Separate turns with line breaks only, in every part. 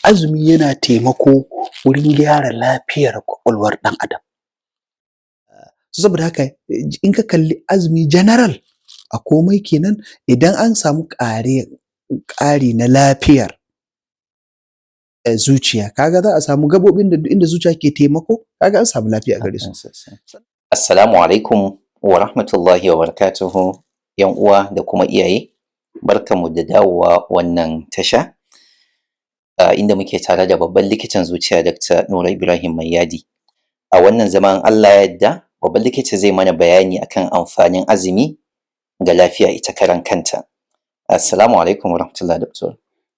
Azumi yana taimako wurin gyara lafiyar ƙwaƙwalwar ɗan adam. Saboda haka in ka kalli azumi general a komai kenan, idan an samu ƙari na lafiyar zuciya, kaga za a samu gaɓoɓin da duk inda zuciya ke taimako, kaga an samu lafiya a gare su.
Assalamu alaikum wa rahmatullahi wa barakatuhu, ‘yan uwa da kuma iyaye, barkanmu da dawowa wannan tasha inda muke tare da babban likitan zuciya, Dr. Nura Ibrahim Maiyadi. A wannan zaman, in Allah ya yarda, babban likita zai mana bayani akan amfanin azumi ga lafiya ita karan kanta. Assalamu alaikum wa rahmatullahi, doctor.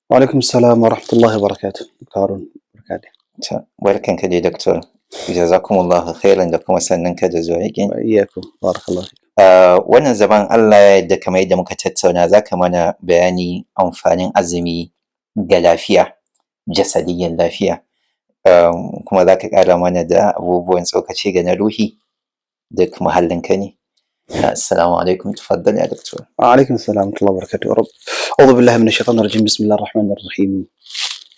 Wa alaikum salam wa rahmatullahi wa barakatuh. Harun, barka dai.
Barkanka dai, doctor. Jazakumullahu khairan da kuma sannunka da zuwa again.
Wa iyyakum, barakallahu fik.
Wannan zaman, Allah ya yarda, kamar yadda muka tattauna, za ka mana bayani amfanin azumi ga lafiya, jasadiyyan lafiya, kuma za ka ƙara mana da abubuwan tsokaci ga na ruhi, duk muhallinka ne. Assalamu alaikum, tafaddal ya doctor.
Wa alaikum salam wa rahmatullahi wa barakatuh. أعوذ بالله من الشيطان الرجيم، بسم الله الرحمن الرحيم،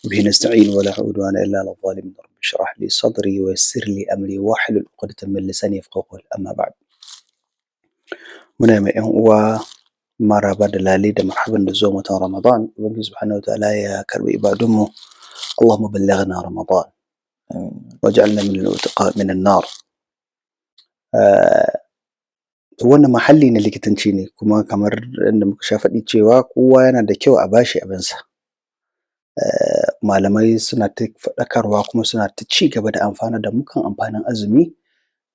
وبه نستعين، ولا عدوان إلا على الظالمين، رب اشرح لي صدري ويسر لي أمري واحلل عقدة من لساني يفقهوا قولي، أما بعد. Muna ma 'yan uwa maraba da lale da marhaban da zuwan watan Ramadan. Ubangiji subhanahu wa ta'ala ya karɓi ibadunmu. اللهم بلغنا رمضان واجعلنا من العتقاء من النار. To, wannan muhalli na likitanci ne, kuma kamar yadda muka sha faɗi cewa kowa yana da kyau a bashi abinsa. Malamai suna ta faɗakarwa kuma suna ta ci gaba da amfanar da mu kan amfanin azumi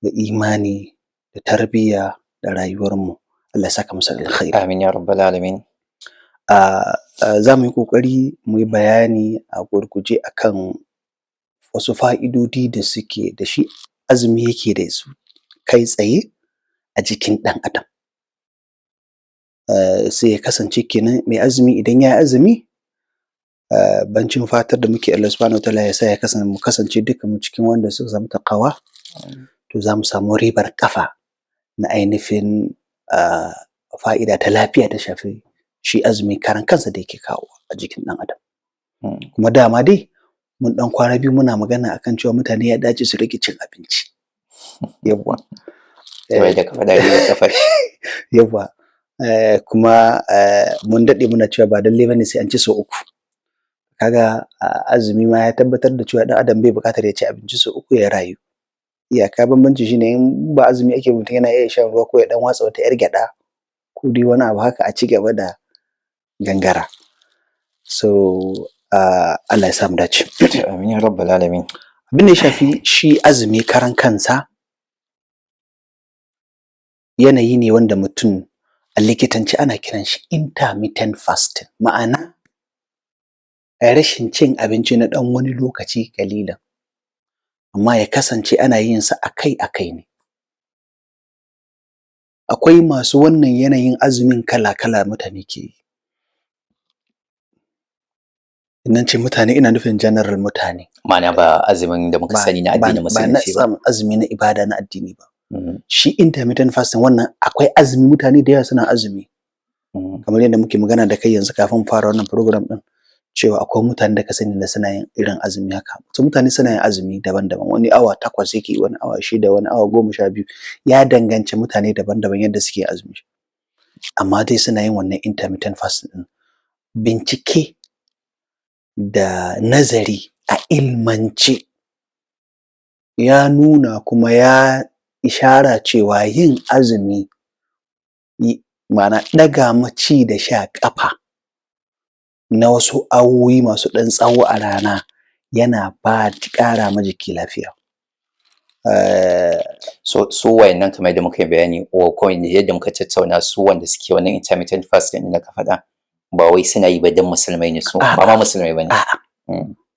da imani da tarbiyya da rayuwarmu. Allah ya saka musu da alkhairi.
Amin ya rabbal alamin.
Za mu yi ƙoƙari mu yi bayani a gurguje akan wasu fa'idodi da suke da shi azumi yake da su kai tsaye a jikin ɗan adam. Sai ya kasance kenan mai azumi, idan ya yi azumi, bancin fatar da muke Allah subhanahu wa ta'ala ya sa ya mu kasance dukkanmu cikin wanda suka samu taƙawa, to za mu samu ribar ƙafa na ainihin fa'ida ta lafiya ta shafi shi azumi karan kansa da yake kawowa a jikin ɗan adam. Kuma dama dai mun ɗan kwana biyu muna magana akan cewa mutane ya dace su rage cin abinci. Yawwa.
Kamar yadda ka faɗa, ribar ƙafa.
Yawwa. Kuma mun daɗe muna cewa ba lallai bane sai an ci sau uku. Kaga azumi ma ya tabbatar da cewa ɗan adam bai buƙatar ya ci abinci sau uku ya rayu. Iyaka bambanci shine in ba azumi ake ba, mutum yana iya shan ruwa ko ya ɗan watsa wata ‘yar gyaɗa ko dai wani abu haka a ci gaba da gangara. So Allah ya sa mu dace.
Amin ya rabbal alamin.
Abin da ya shafi shi azumi karan kansa, yanayi ne wanda mutum a likitance ana kiran shi intermittent fasting, ma'ana rashin cin abinci na ɗan wani lokaci ƙalilan, amma ya kasance ana yin sa akai-akai ne. Akwai masu wannan yanayin azumin kala-kala mutane ke yi. In na ce mutane, ina nufin general mutane.
Ma'ana ba azumin da muka sani na addinin musulunci ba.
Ba na azumi na ibada na addini ba. Shi intermittent fasting wannan, akwai azumi, mutane da yawa suna azumi. Kamar yadda muke magana da kai yanzu kafin mu fara wannan program ɗin, cewa akwai mutanen da ka sani da suna yin irin azumi haka. So mutane suna yin azumi daban-daban, wani awa 8 yake yi, wani awa 6, wani awa 12, ya danganci mutane daban-daban yadda suke azumi. Amma dai suna yin wannan intermittent fasting ɗin. Bincike da nazari a ilmance ya nuna kuma ya ishara cewa yin azumi, ma'ana ɗaga ma ci da sha ƙafa na wasu awowi masu ɗan tsawo a rana, yana ƙara ma jiki lafiya.
So su wayannan, kamar yadda muka yi bayani ko yadda muka tattauna, su wanda suke wannan intermittent fasting ɗin da ka faɗa, ba wai suna yi ba don musulmai ne su, ba ma musulmai ba ne.
A'a.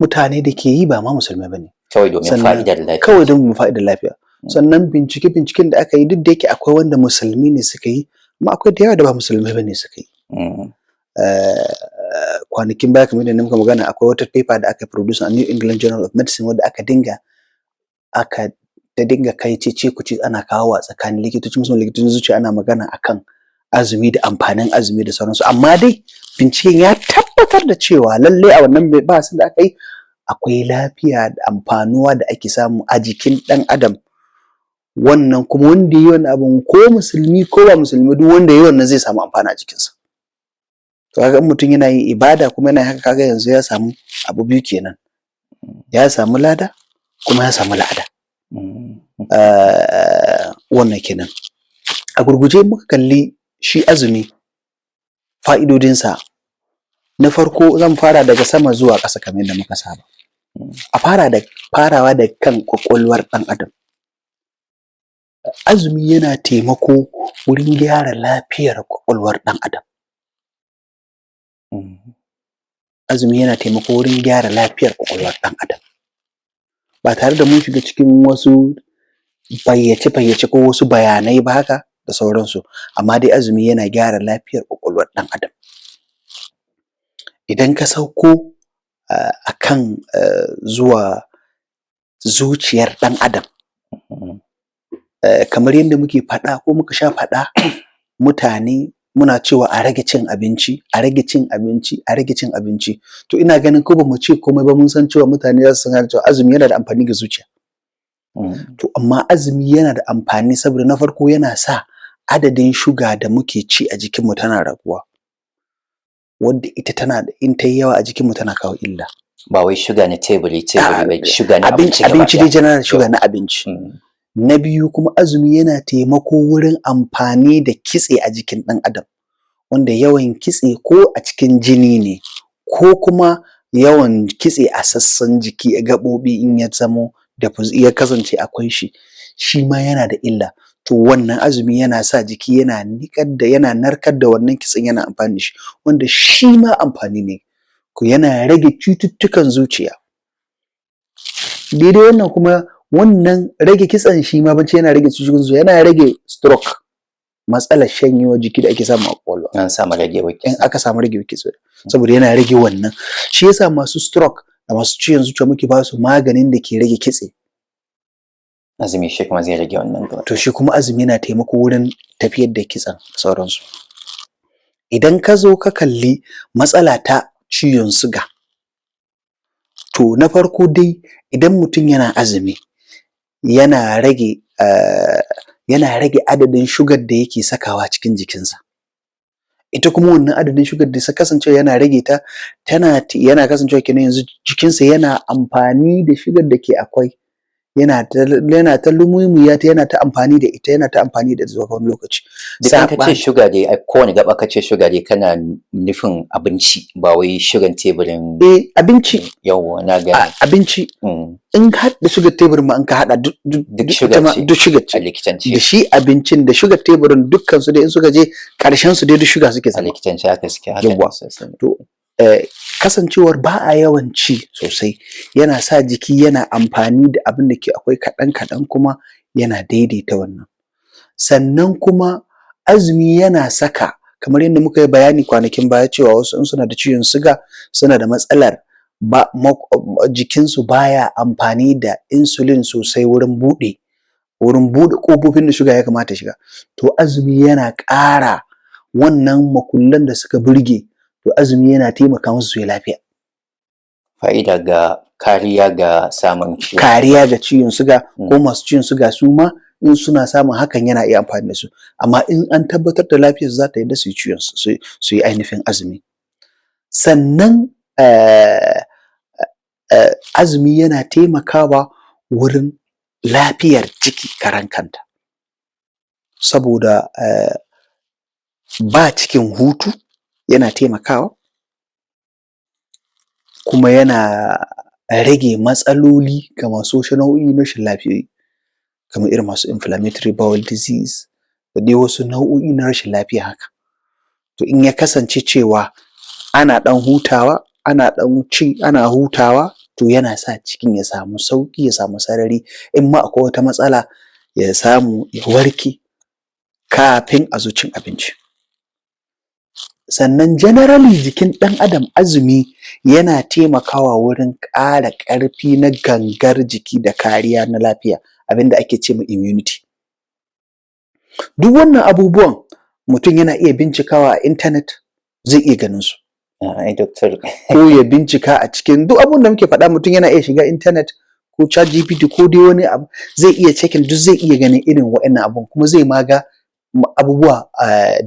Mutane da ke yi ba ma musulmai ba ne.
Kawai domin fa'idar lafiya.
Kawai don fa'idar lafiya. Sannan bincike-binciken da aka yi, duk da yake akwai wanda musulmi ne suka yi, amma akwai da yawa da ba musulmai ba ne suka yi. Kwanakin baya, kamar yadda muka magana, akwai wata paper da aka produce a New England Journal of Medicine wadda aka dinga kai cece-kuce, ana kawowa tsakanin likitoci, musamman likitocin zuciya, ana magana akan azumi da amfanin azumi da sauransu. Amma dai binciken ya tabbatar tabbatar da cewa lallai a wannan bahasin da aka yi akwai lafiya da amfanuwa da ake samu a jikin ɗan adam. Wannan kuma wanda ya yi wannan abun, ko musulmi ko ba musulmi, duk wanda ya yi wannan zai samu amfana a jikinsa. To kaga in mutum yana yin ibada kuma yana haka, kaga yanzu ya samu abu biyu kenan: ya samu lada kuma ya samu la'ada. Wannan kenan. A gurguje muka kalli shi azumi, fa'idodinsa. Na farko, zan fara daga sama zuwa ƙasa kamar yadda muka saba. A fara da farawa da kan ƙwaƙwalwar ɗan adam. Azumi yana taimako wurin gyara lafiyar ƙwaƙwalwar ɗan adam. Azumi yana taimako wurin gyara lafiyar ƙwaƙwalwar ɗan adam, ba tare da mun shiga cikin wasu fayyace-fayyace ko wasu bayanai ba haka da sauransu, amma dai azumi yana gyara lafiyar ƙwaƙwalwar ɗan adam. Idan ka sauko a kan zuwa zuciyar ɗan adam, kamar yadda muke faɗa ko muka sha faɗa, mutane muna cewa a rage cin abinci, a rage cin abinci, a rage cin abinci. To ina ganin ko bamu ce komai ba, mun san cewa mutane za su san cewa azumi yana da amfani ga zuciya. To amma azumi yana da amfani saboda na farko yana sa adadin shuga da muke ci a jikinmu tana raguwa, wadda ita tana in ta yi yawa a jikinmu tana kawo illa.
Ba wai shuga na teburi teburi ba, shuga na abinci.
Abinci dai, general shuga na abinci. Na biyu kuma, azumi yana taimako wurin amfani da kitse a jikin ɗan adam, wanda yawan kitse ko a cikin jini ne ko kuma yawan kitse a sassan jiki, gaɓoɓi, in ya zamo ya kasance akwai shi, shi ma yana da illa. To wannan azumi yana sa jiki yana niƙar da, yana narkar da wannan kitsen, yana amfani da shi, wanda shi ma amfani ne, yana rage cututtukan zuciya. Daidai wannan kuma, wannan rage kitsen shi ma bancin yana rage cututtukan zuciya, yana rage stroke, matsalar shanyewar jiki da ake samu a ƙwaƙwalwa.
An samu ragewar
in
kitse.
Aka samu ragewar kitse, saboda yana rage wannan. Shi yasa masu stroke da masu ciwon zuciya muke ba su maganin da ke rage kitse.
Azumi shi kuma zai rage wannan gaba.
To shi kuma azumi yana taimako wurin tafiyar da kitsen da sauransu. Idan ka zo ka kalli matsala ta ciwon suga, to na farko dai, idan mutum yana azumi yana rage adadin shugar da yake sakawa cikin jikinsa. Ita kuma wannan adadin shugar da kasancewa yana rage ta, tana yana kasancewa kenan yanzu jikinsa yana amfani da shugar da ke akwai, yana ta lumumuya ta, yana ta amfani da ita, yana ta amfani da zuwa wani lokaci.
Duk in ka ce shuga dai, a kowane gaba ka ce shuga dai, kana nufin abinci, ba wai shugan teburin?
Eh, abinci.
Yawwa, na gane.
Abinci. In ka haɗa shugar teburin ma, in ka haɗa duk
duk shuga ce.
Duk shugar ce.
A likitanci.
Da shi abincin da shugar teburin, dukkan su dai in suka je ƙarshen su dai duk shuga suke
a
zama.
Likitanci haka suke, haka ne.
Yawwa.
Sosai.
To kasancewar ba a yawan ci sosai yana sa jiki yana amfani da abin da ke akwai kaɗan kaɗan, kuma yana daidaita wannan. Sannan kuma azumi yana saka, kamar yadda muka yi bayani kwanakin baya, cewa wasu in suna da ciwon suga suna da matsalar ba jikinsu baya amfani da insulin sosai wurin buɗe ƙofofin da shuga ya kamata ya shiga. To azumi yana ƙara wannan makullan da suka burge. To azumi yana taimaka musu su yi lafiya.
Fa'ida ga kariya ga samun ciwon
Kariya ga ciwon suga, ko masu ciwon suga su ma in suna samun hakan yana iya amfani da su, amma in an tabbatar da lafiyarsu za ta yarda su yi ciwon su yi ainihin azumi. Sannan azumi yana taimakawa wurin lafiyar ciki karan kanta, saboda ba cikin hutu yana taimakawa, kuma yana rage matsaloli ga masu wasu nau'o'i na rashin lafiyoyi, kamar irin masu inflammatory bowel disease da dai wasu nau'o'i na rashin lafiya haka. To in ya kasance cewa ana ɗan hutawa, ana ɗan ci ana hutawa, to yana sa cikin ya samu sauƙi, ya samu sarari, in ma akwai wata matsala ya samu ya warke kafin a zo cin abinci. Sannan generally jikin ɗan adam, azumi yana taimakawa wurin ƙara ƙarfi na gangar jiki da kariya na lafiya, abinda ake ce ma immunity. Duk wannan abubuwan mutum yana iya bincikawa a internet, zai iya ganin su.
Ai doctor.
Ko ya bincika a cikin duk abun da muke faɗa, mutum yana iya shiga internet ko Chat GPT ko dai wani abu, zai iya checking duk, zai iya ganin irin waɗannan abun, kuma zai ma ga abubuwa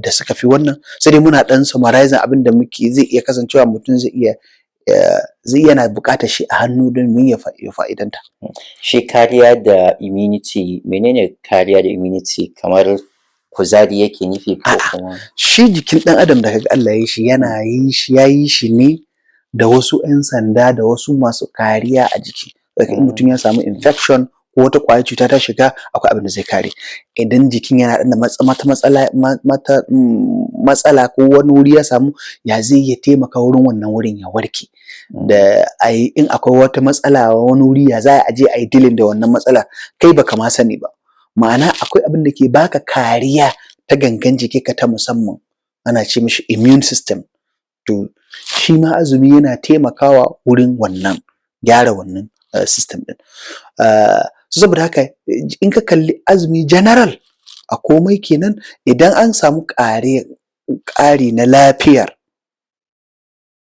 da suka fi wannan. Sai dai muna ɗan summarizing abin da muke, zai iya kasancewa mutum zai yana buƙatar shi a hannu domin ya fa'idanta.
Shi kariya da immunity, menene kariya da immunity? Kamar kuzari yake nufi ko kuma?
Shi jikin ɗan adam da kaga Allah ya yi shi, yana yi shi, ya yi shi ne da wasu 'yan sanda da wasu masu kariya a jiki. In mutum ya samu infection ko wata ƙwayar cuta ta shiga, akwai abin da zai kare. Idan jikin yana da mata matsala, mata matsala, ko wani wuri ya samu, ya zai iya taimaka wurin wannan wurin ya warke da ai. In akwai wata matsala a wani wuri, ya za a je a yi dealing da wannan matsala kai baka ma sani ba? Ma'ana, akwai abin da ke baka kariya ta gangan jikinka ta musamman, ana ce mishi immune system. To, shi ma azumi yana taimakawa wurin wannan gyara wannan system ɗin. Saboda haka in ka kalli azumi general a komai kenan, idan an samu ƙari na lafiyar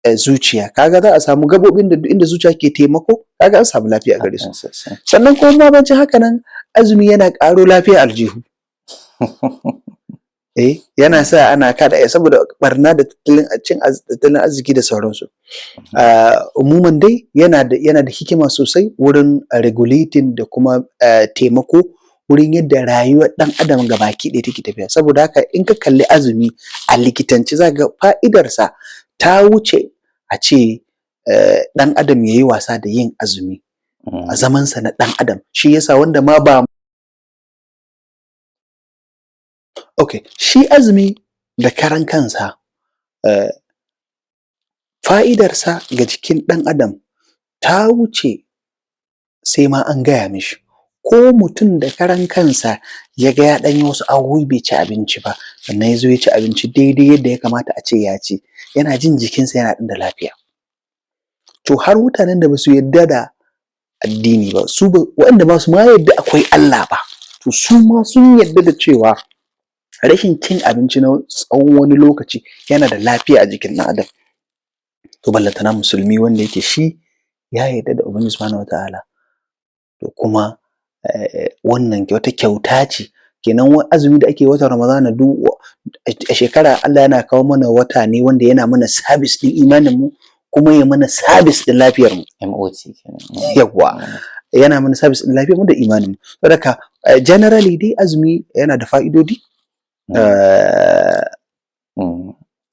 zuciya, kaga za a samu gaɓoɓin da inda zuciya ke taimako, kaga an samu lafiya a gare su. Sannan kuma ma bancin haka nan, azumi yana ƙaro lafiya aljihu. Yana sa ana kada, saboda barna da tattalin cin tattalin arziki da sauransu. Umuman dai yana da hikima sosai wurin regulating da kuma taimako wurin yadda rayuwar ɗan adam gabaki ɗaya take tafiya. Saboda haka in ka kalli azumi a likitance, za ka ga fa'idarsa ta wuce a ce ɗan adam ya yi wasa da yin azumi a zamansa na ɗan adam. Shi yasa wanda ma ba, okay, shi azumi da karan kansa, fa'idarsa ga jikin ɗan adam ta wuce sai ma an gaya mishi. Ko mutum da karan kansa ya ga ya ɗan yi wasu awowi bai ci abinci ba, sannan ya zo ya ci abinci daidai yadda ya kamata a ce ya ci, yana jin jikinsa yana ɗan da lafiya. To, har mutanen da ba su yarda da addini ba, su waɗanda ba su ma yarda akwai Allah ba, to su ma sun yarda da cewa rashin cin abinci na tsawon wani lokaci yana da lafiya a jikin ɗan adam. To, ballantana musulmi wanda yake shi ya yarda da Ubangiji Subhanahu wa Ta'ala. To, kuma wannan wata kyauta ce kenan, azumi da ake watan Ramadana duk a shekara. Allah yana kawo mana wata ne wanda yana mana service ɗin imanin mu, kuma ya mana service ɗin lafiyar mu.
MOT kenan.
Yawwa, yana mana service ɗin lafiyar mu da imanin mu. Saboda haka generally dai azumi yana da fa'idodi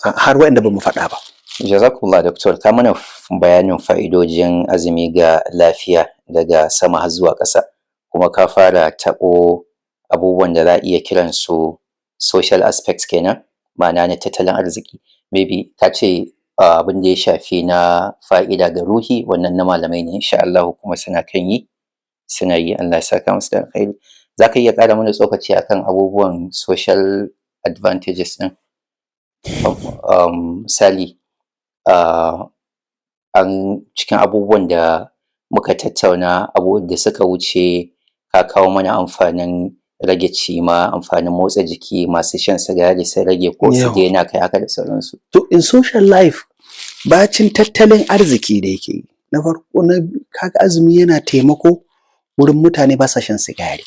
har waɗanda ba mu faɗa ba.
Jazakumullah doctor, ka mana bayanin fa'idojin azumi ga lafiya daga sama har zuwa ƙasa, kuma ka fara taɓo abubuwan da za a iya kiran su social aspects kenan, ma'ana na tattalin arziki. Maybe ka ce abin da ya shafi na fa'ida ga ruhi, wannan na malamai ne insha Allahu, kuma suna kan yi, suna yi, Allah ya saka musu da alkhairi. Za ka iya ƙara mana tsokaci akan abubuwan social advantages ɗin? Misali, an cikin abubuwan da muka tattauna abubuwan da suka wuce, ka kawo mana amfanin rage cima, amfanin motsa jiki, masu shan sigari su rage ko su daina kai haka da sauransu.
To, in social life, bacin tattalin arziki da yake yi, na farko na kaga azumi yana taimako wurin mutane ba sa shan sigari.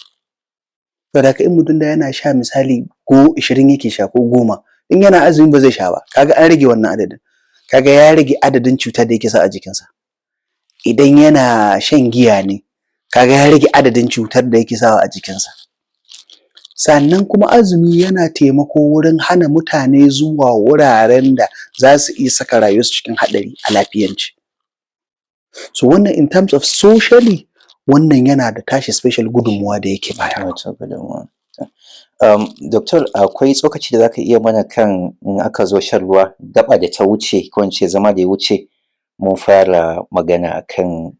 Saboda haka in mutum da yana sha, misali ko 20 yake sha ko 10, in yana azumi ba zai sha ba, kaga an rage wannan adadin. Kaga ya rage adadin cutar da yake sa a jikinsa. Idan yana shan giya ne, kaga ya rage adadin cutar da yake sawa a jikinsa. Sannan kuma azumi yana taimako wurin hana mutane zuwa wuraren da za su iya saka rayuwarsu cikin haɗari a lafiyance. So wannan in terms of socially, wannan yana da tashi special gudunmuwa da yake bayarwa.
Wata gudunmawa. Doctor, akwai tsokaci da za ka iya mana kan in aka zo shan ruwa? Gaba da ta wuce, ko in ce zama da ya wuce, mun fara magana akan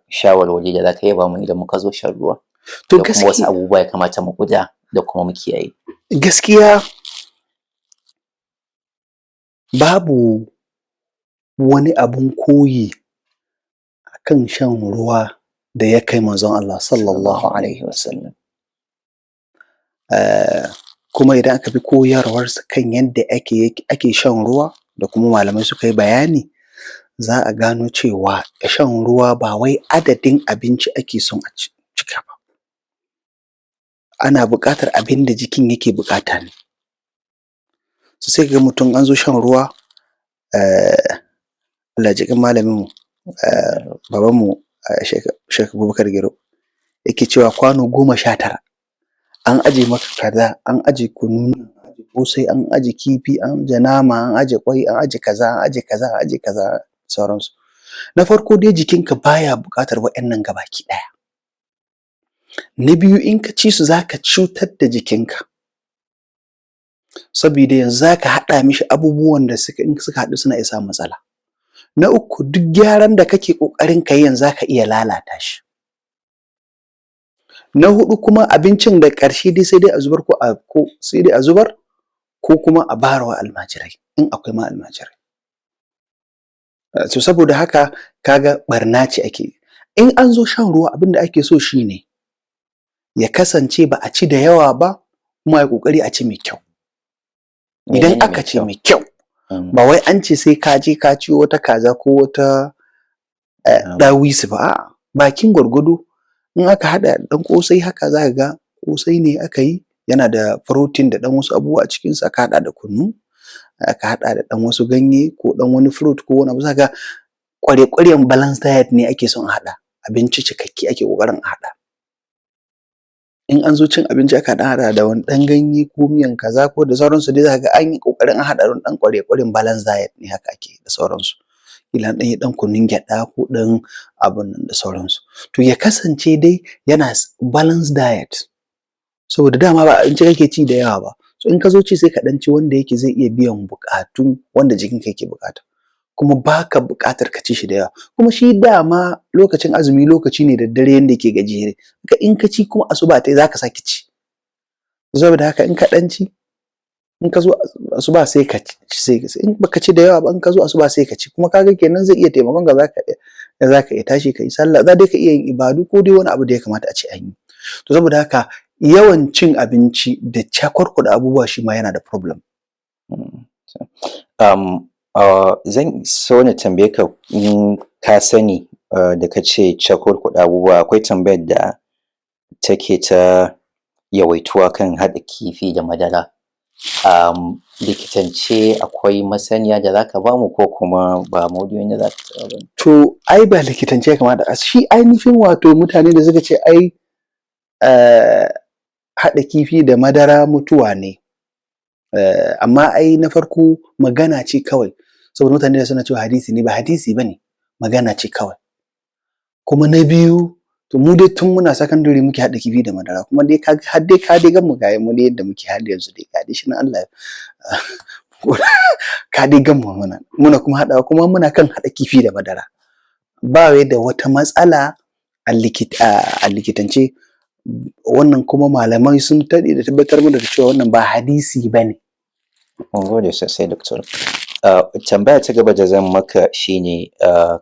shawarwari da za ka iya bamu idan muka zo shan ruwa.
To,
da kuma wasu
gaskiya
abubuwa ya kamata mu guda da kuma mu kiyaye.
Gaskiya babu wani abun koyi akan shan ruwa da ya kai Manzon Allah Sallallahu Alaihi Wasallam. Kuma idan aka bi koyarwarsa kan yadda ake shan ruwa da kuma malamai suka yi bayani, za a gano cewa shan ruwa ba wai adadin abinci ake son a cika ba. Ana buƙatar abin da jikin yake buƙata ne. Sai ka ga mutum an zo shan ruwa, Allah ya ji ƙan malaminmu, babanmu Sheikh Abubakar Giro, yake cewa kwano 19 an aje maka kaza, an aje kunu, an aje ƙosai, an aje kifi, an aje nama, an aje ƙwai, an aje kaza, an aje kaza, an aje kaza, sauransu. Na farko dai jikinka baya buƙatar waɗannan gabaki ɗaya. Na biyu, in ka ci su za ka cutar da jikinka, sabida yanzu za ka haɗa mishi abubuwan da in suka haɗu suna iya samun matsala. Na uku, duk gyaran da kake ƙoƙarin ka yi yanzu za ka iya lalata shi. Na huɗu kuma, abincin da ƙarshe dai sai dai a zubar ko sai dai a zubar ko kuma a bayarwa almajirai in akwai ma almajirai. To saboda haka ka ga ɓarna ce ake yi. In an zo shan ruwa, abin da ake so shi ne ya kasance ba a ci da yawa ba, kuma a yi ƙoƙari a ci mai kyau. Idan aka ce mai kyau, ba wai an ce sai ka je ka ciyo wata kaza ko wata ɗawisu ba, a'a, bakin gwargwado. In aka haɗa ɗan ƙosai haka, za ka ga ƙosai ne aka yi, yana da protein da ɗan wasu abubuwa a cikinsa, aka haɗa da kunu, aka haɗa da ɗan wasu ganye ko ɗan wani fruit ko wani abu, za ka ga ƙwarya-ƙwaryan balance diet ne ake son a haɗa, abinci cikakke ake ƙoƙarin a haɗa. In an zo cin abinci, aka ɗan haɗa da wani ɗan ganye ko miyan kaza ko da sauransu dai, za ka ga an yi ƙoƙarin an haɗa wani ɗan ƙwarya-ƙwaryan balance diet ne haka ake da sauransu. Ƙila an ɗan yi ɗan kunun gyaɗa ko ɗan abun nan da sauransu. To ya kasance dai yana balance diet, saboda dama ba abinci kake ci da yawa ba. So in ka zo ci, sai ka ɗan ci wanda yake zai iya biyan buƙatu wanda jikinka yake buƙata. Kuma ba ka buƙatar ka ci shi da yawa. Kuma shi dama lokacin azumi lokaci ne da dare yanda yake gajere. In ka ci kuma asuba ta yi, za ka sake ci. Saboda haka in ka ɗan ci, in ka zo asuba sai ka ci, in baka ci da yawa ba, in ka zo asuba sai ka ci. Kuma ka ga kenan zai iya taimakon ka, za ka iya tashi ka yi sallah, za dai ka iya yin ibadu ko dai wani abu da ya kamata a ce an yi. To saboda haka yawan cin abinci da cakwarkwaɗa abubuwa shi ma yana da problem.
Zan so na tambaye ka, in ka sani, da ka ce cakwarkwaɗa abubuwa, akwai tambayar da take ta yawaituwa kan haɗa kifi da madara. Likitance akwai masaniya da za ka bamu, ko kuma ba maudu'in da za ka taɓa ba ne?
To ai ba likitance ya kamata shi ainihin, wato mutane da suka ce ai haɗa kifi da madara mutuwa ne. Amma ai na farko magana ce kawai, saboda mutane suna cewa hadisi ne, ba hadisi ba ne, magana ce kawai. Kuma na biyu, to mu dai tun muna sakandare muke haɗa kifi da madara, kuma dai har dai ka dai gan mu, ga mu dai yadda muke har yanzu dai, ga dai shi nan, Allah ka dai gan mu, muna kuma haɗawa, kuma muna kan haɗa kifi da madara. Ba da wata matsala a likitance wannan, kuma malamai sun daɗe da tabbatar mana da cewa wannan ba hadisi ba ne.
Mun gode sosai, Doctor. Tambaya ta gaba da zan maka shi ne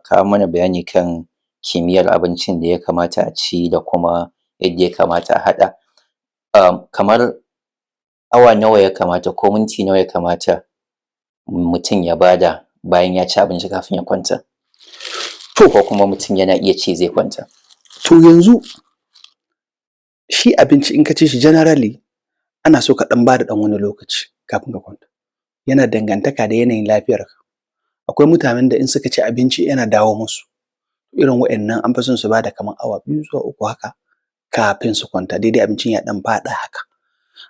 ka mana bayani kan kimiyyar abincin da ya kamata a ci da kuma yadda ya kamata a haɗa. Kamar awa nawa ya kamata ko minti nawa ya kamata mutum ya bada bayan ya ci abinci kafin ya kwanta?
To
ko kuma mutum yana iya ci zai kwanta?
To yanzu shi abinci in ka ci shi, generally ana so ka ɗan bada ɗan wani lokaci kafin ka kwanta. Yana dangantaka da yanayin lafiyarka. Akwai mutanen da in suka ci abinci yana dawo musu. Irin waɗannan an fi son su bada kamar awa 2 zuwa 3 haka kafin su kwanta, daidai abincin ya ɗan faɗa haka.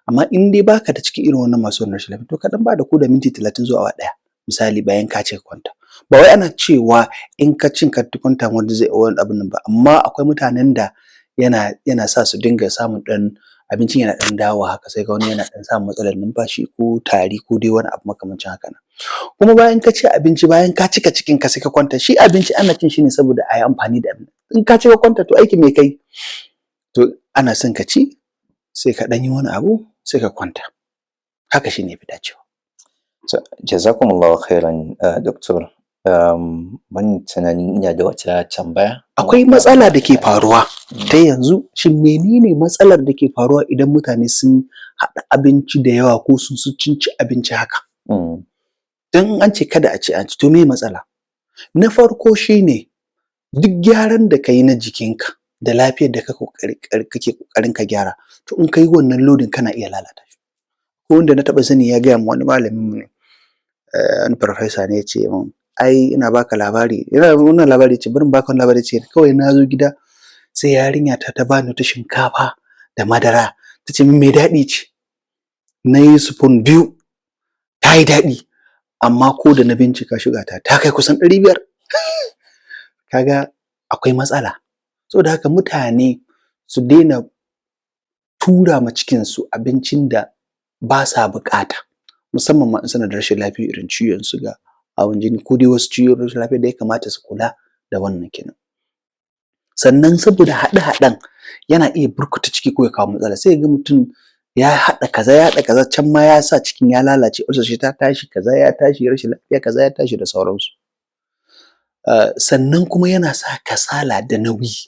Amma in dai baka da cikin irin wannan masu wannan rashin lafiya, to ka ɗan bada ko da minti 30 zuwa awa 1 misali bayan ka ci ka kwanta. Ba wai ana cewa in ka cin ka kwanta wani zai wani abun nan ba, amma akwai mutanen da yana sa su dinga samun ɗan abincin yana ɗan dawowa haka, sai ka ga wani yana ɗan samun matsalar numfashi ko tari ko dai wani abu makamancin haka nan. Kuma bayan ka ci abinci, bayan ka cika cikinka sai ka kwanta, shi abinci ana cin shi ne saboda a yi amfani da abin. In ka ci ka kwanta, to aikin me ka yi? To ana son ka ci, sai ka ɗan yi wani abu, sai ka kwanta. Haka shi ne ya fi dacewa.
Jazakumullahu khairan, Doctor. Ban tunanin ina da wata tambaya.
Akwai matsala da ke faruwa ta yanzu, shin menene matsalar da ke faruwa idan mutane sun haɗa abinci da yawa ko sun ci abinci haka? Don an ce kada a ci an ci, to me matsala? Na farko shine duk gyaran da ka yi na jikinka da lafiyar da kake ƙoƙarin ka gyara, to in ka yi wannan lodin kana iya lalata shi. Ko wanda na taɓa sani ya gaya min, wani malamin mu ne, wani farfesa ne, ya ce min, ai ina baka labari, ina wannan labari, ya ce bari in baka wani labari, ya ce kawai na zo gida sai yarinya ta ta bani wata shinkafa da madara, ta ce min mai daɗi ce. Na yi spoon 2, ta yi daɗi, amma ko da na bincika shuga ta ta kai kusan 500. Kaga akwai matsala. Saboda haka mutane su daina tura ma cikinsu abincin da ba sa buƙata, musamman ma in suna da rashin lafiya irin ciwon suga, hawan jini, ko dai wasu ciwon rashin lafiya da ya kamata su kula da wannan kenan. Sannan saboda haɗe-haɗen yana iya burkuta ciki ko ya kawo matsala, sai ka ga mutum ya haɗa kaza, ya haɗa kaza, can ma ya sa cikin ya lalace, ulcer shi ta tashi, kaza ya tashi, rashin lafiya kaza ya tashi da sauransu. Sannan kuma yana sa kasala da nauyi.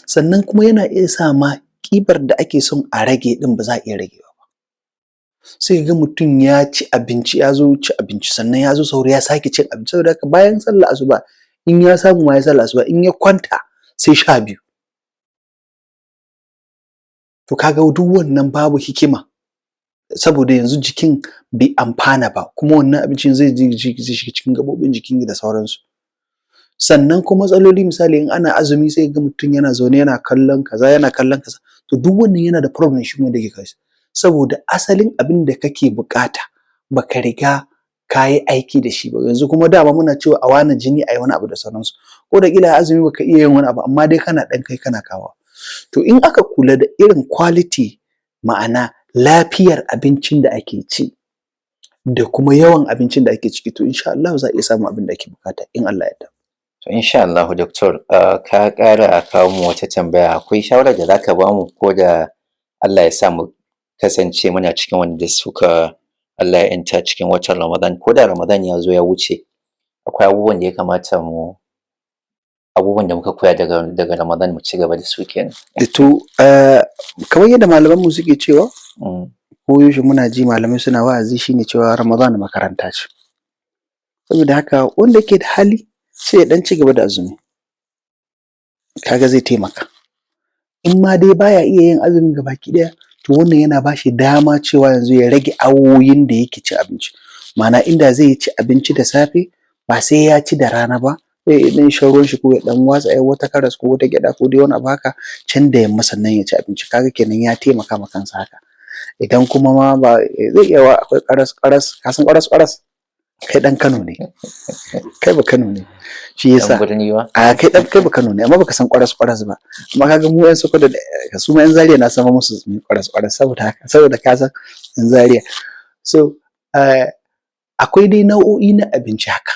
Sannan kuma yana iya sa ma ƙibar da ake son a rage ɗin ba za a iya ragewa ba. Sai ka ga mutum ya ci abinci, ya zo ci abinci, sannan ya zo sahur ya sake cin abinci. Saboda haka bayan sallar asuba, in ya samu ma ya sallar asuba, in ya kwanta sai 12. To kaga duk wannan babu hikima, saboda yanzu jikin bai amfana ba, kuma wannan abincin zai shiga cikin gaɓoɓin jikin da sauransu. Sannan kuma matsaloli, misali in ana azumi sai ga mutum yana zaune yana kallon kaza, yana kallon kaza, to duk wannan yana da problem shi kuma da yake kawo shi, saboda asalin abin da kake buƙata baka riga ka yi aiki da shi ba. Yanzu kuma dama muna cewa a wane jini a yi wani abu da sauransu, ko da ƙila azumi baka iya yin wani abu, amma dai kana ɗan kai kana kawowa. To in aka kula da irin quality, ma'ana lafiyar abincin da ake ci da kuma yawan abincin da ake ciki, to insha Allahu za a iya samun abin da ake buƙata in Allah ya yarda.
To insha Allahu doctor, ka ƙara kawo mu wata tambaya. Akwai shawarar da zaka bamu, ko da Allah ya sa mu kasance muna cikin wanda suka Allah ya ‘yanta cikin watan Ramadan, ko da Ramadan ya zo ya wuce, akwai abubuwan da ya kamata mu, abubuwan da muka koya daga Ramadan, mu ci gaba da su kenan?
To kamar yadda malamanmu suke cewa, ko yaushe muna ji malamai suna wa'azi, shine cewa Ramadan makaranta ce. Saboda haka wanda yake da hali sai ya ɗan ci gaba da azumi, kaga zai taimaka. In ma dai baya iya yin azumin gabaki ɗaya, to wannan yana ba shi dama cewa yanzu ya rage awoyin da yake cin abinci, ma'ana inda zai ci abinci da safe ba sai ya ci da rana ba, zai iya ɗan shan ruwan shi ko ya ɗan watsa ‘yar wata karas ko wata gyaɗa ko dai wani abu haka can da yamma, sannan ya ci abinci. Kaga kenan ya taimaka ma kansa haka. Idan kuma ma ba zai iya wa, akwai ƙaras ƙaras, ka san ƙaras ƙaras? Kai ɗan Kano ne, kai ba Kano ne, shi yasa.
Ɗan birni ba.
A kai ɗan, kai ba Kano ne amma baka san ƙwaras ƙwaras ba. Amma kaga mu ƴan Sokoto da su ma ƴan Zaria na sama musu ƙwaras ƙwaras, saboda haka, saboda ka san ƴan Zaria. So akwai dai nau'o'i na abinci haka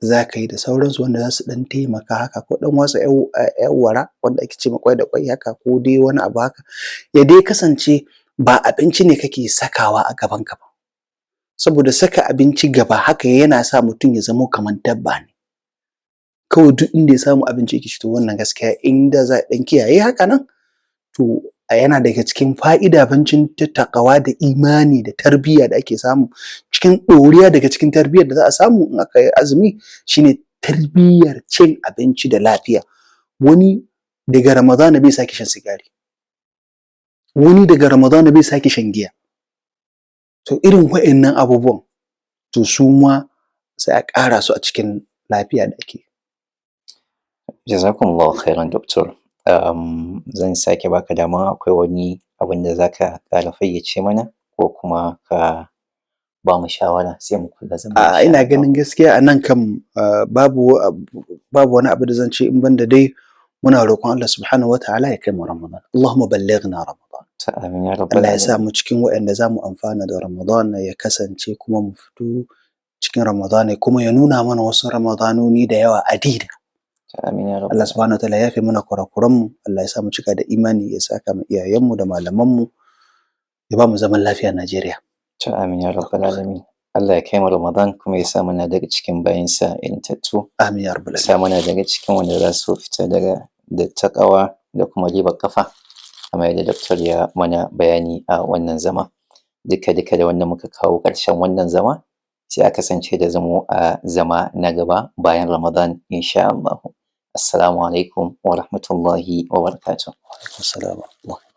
za ka yi da sauransu wanda za su ɗan taimaka haka, ko ɗan watsa ƴar wara wanda ake ce ma ƙwai da ƙwai haka, ko dai wani abu haka, ya dai kasance ba abinci ne kake sakawa a gabanka ba, saboda saka abinci gaba haka yana sa mutum ya zamo kamar dabba ne, kawai duk inda ya samu abinci yake ci. To wannan gaskiya inda za a ɗan kiyaye haka nan, to yana daga cikin fa'ida, bancin ta taƙawa da imani da tarbiyya da ake samu cikin ɗoriya. Daga cikin tarbiyyar da za a samu in aka yi azumi shine tarbiyyar cin abinci da lafiya. Wani daga Ramadana bai sake shan sigari, wani daga Ramadana bai sake shan giya. To irin wa'innan abubuwan, to su ma sai a ƙara su a cikin lafiya da ake.
Jazakumullahu khairan doctor. Zan sake baka dama, akwai wani abin da zaka ƙara fayyace mana ko kuma ka ba mu shawara, sai mu kula zama.
A ina ganin gaskiya a nan kam babu wani abu da zan ce in banda dai muna roƙon Allah subhanahu wataala ya kai mu Ramadan. Allahumma ballighna Ramadan.
Amin ya rabbal
Allah ya sa mu cikin waɗanda za mu amfana da Ramadan, ya kasance kuma mu fito cikin Ramadan, kuma ya nuna mana wasu Ramadanoni da yawa adida.
Amin ya rabbal
Allah subhanahu wataala ya yafe mana kurakuran mu, Allah ya sa mu cika da imani, ya saka mu iyayenmu da malamanmu, ya ba mu zaman lafiya a Najeriya.
To amin ya rabbal alamin. Allah ya kai mu Ramadan kuma ya sa muna daga cikin bayinsa ‘yantattu.
Amin ya rabbal
Ya sa muna daga cikin wanda za su fita daga da taƙawa da kuma ribar ƙafa, kamar yadda doctor ya mana bayani a wannan zama. Duka duka da wannan muka kawo ƙarshen wannan zama. Sai a kasance da zamo a zama na gaba bayan Ramadan insha Allahu. Assalamu alaikum wa rahmatullahi wa barakatuh.
Wa alaikum assalam wa rahmatullah.